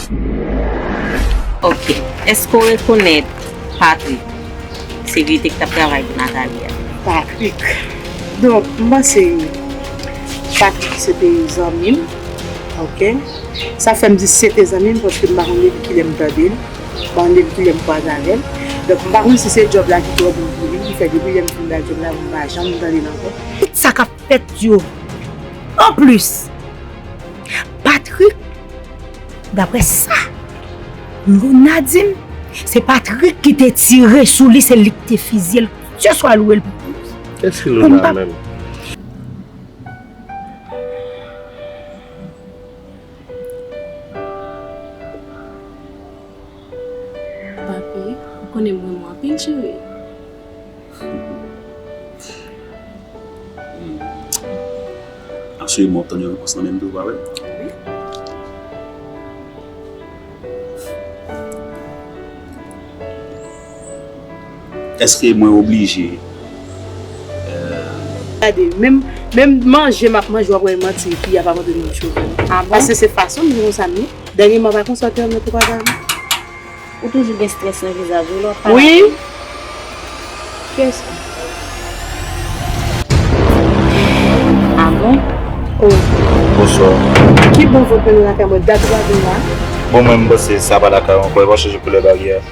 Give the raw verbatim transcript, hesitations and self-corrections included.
Ok. Èske w rekonèt Patrick, sekirite ki t ap travay pou Nathalie a? Patrick. Donk, m panse Patrick se te zanmi m. Ok. Sa fè m di se te zanmi m paske m pa konn depi kilè m tande l. M pa konn depi kilè m kwaze avè l. Donk, m pa konn si se djòb la ki twò bon pou li, ki fè depi lè m fin bay djòb la, m pa janm tande l ankò. Tout sa k ap fèt yo. Anplis, Patrick, daprè sa Luna di m, se Patrick ki te tire sou li, se li ki te fizye l. Seswa louwe l pou Patrick. Kiyès ki Luna menm? Papi, ou konnen m renmen w anpil, cheri. Asire m w ap tann yon repons nan men m tou, pa vre? Èske mwen oblije? Gade, menm, menm manje m ap manje, w ap wè manti fi a pa montre menm cheve. Ah bon? Paske se fason m ye konsa m ye. Dènyèman, pa konsa w te renmen tou papa m. Ou toujou gen strès nan vizaj ou lè w ap pale avè m. Wi. Kiyès sa? Ah bon? Oh. Bonswa. Ki bon vòt mwen nan lakay mwen, dat ou pa vin la? Bon, mwen, m panse sa pa lakay ou ankò, e pa chanje koulè baryè a.